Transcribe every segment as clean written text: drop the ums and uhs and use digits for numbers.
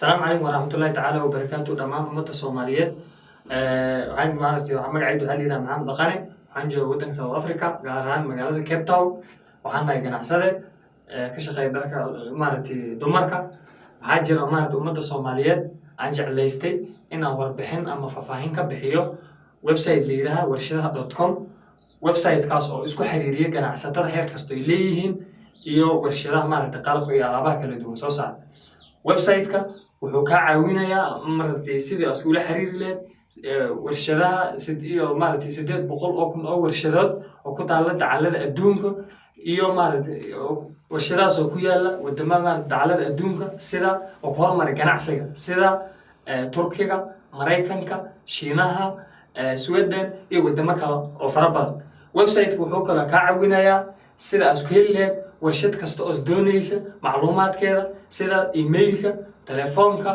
Asalaamu calaykum waraxmatullaahi tacaala wabarakaatu dhammaan ummadda Soomaaliyeed. Waxaan maaragtay, waxaa magacaydu waxaa la yidhaha Maxamed Dhaqane. Waxaan jooga waddanka South Africa, gaar ahaan magaalada Cape Town. Waxaan nahay ganacsade ka shaqeeya dharka maaragtay dumarka. Waxaa jira maaragtay ummadda Soomaaliyeed aan jeclaystay inaan warbixin ama faahfaahin ka bixiyo website la yidhaaha warshadaha.com, website-kaas oo isku xiriiriya ganacsatada heer kasto ay leeyihiin iyo warshadaha maaragtay qalabka iyo alaabaha kala duwan soo saara. Website-ka wuxuu kaa caawinayaa maaragtay sidii aad iskula xiriiri lahayd warshadaha iyo maaragtay 800,000 oo warshadood oo ku taalla dacallada adduunka iyo maaragtay warshadahaas oo ku yaala wadamada maaragtay dacallada adduunka, sida oo ku hormaray ganacsiga, sida Turkiga, Maraykanka, Shiinaha, Sweden iyo wadamo kale oo fara badan. Website-ka wuxuu kaloo kaa caawinayaa sida aad isku heli lahayd warshad kasta oo doonaysa macluumaadkeeda, sida emailka, telefoonka,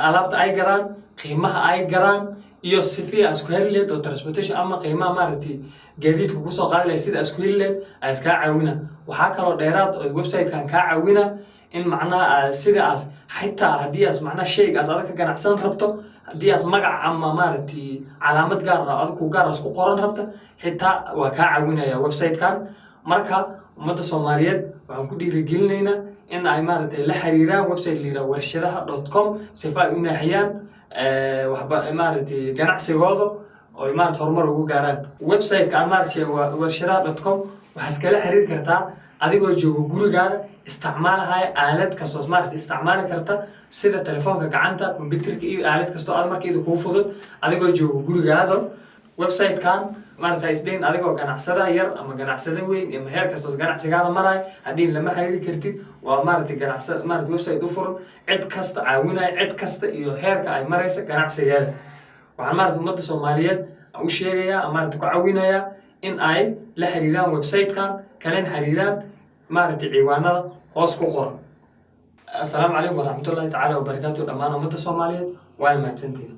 alaabta ay gadaan, qiimaha ay gadaan iyo sifii aad isku heli lahayd oo transportation ama qiimaha maaragtay gaadiidka kusoo qaadi lahayd, sida aad isku heli lahayd ayaa iskaa caawina. Waxaa kaloo dheeraad oo website-kan kaa caawina in macnaha sida aas xitaa haddii aas macnaha shayga aas adag ka ganacsan rabto, haddii aas magac ama maaragtay calaamad gaar ah adag ku gaar ah isku qoran rabta, xitaa waa kaa caawinaya website-kan. Marka ummadda Soomaaliyeed waxaan ku dhiirigelinaynaa in ay maaragtay la xiriiraan website la yidhaha warshadaha.com sifa ay u naaxiyaan waxba maaragtay ganacsigooda oo ay maaragtay horumar ugu gaaraan. Website-ka aan maaragtay waa warshadaha.com. Waxaa iskala xiriiri kartaa adigoo jooga gurigaaga, isticmaalahaya aalad kastoo maaragtay isticmaali karta, sida telefoonka gacanta, computerka iyo aalad kastoo aad markeeda kuu fudud, adigoo jooga gurigaada. Website-kan maaragtay isdhayn adigoo ganacsada yar ama ganacsada weyn ama heer kastoo ganacsigaada maraay hadhiin lama xiriiri kartid. Waa maaragtay ganacsada maaragtay website u furan cid kasta, caawinaya cid kasta iyo heerka ay maraysa ganacsigeeda. Waxaan maaragtay ummadda Soomaaliyeed u sheegayaa, maaragtay ku caawinayaa in ay la xiriiraan website-kan, kalena xiriiraan maaragtay ciwaanada hoos ku qoran. Assalaamu calaykum waraxmatullaahi tacaala wabarakaatu dhammaan ummadda Soomaaliyeed. Waana mahadsantihin.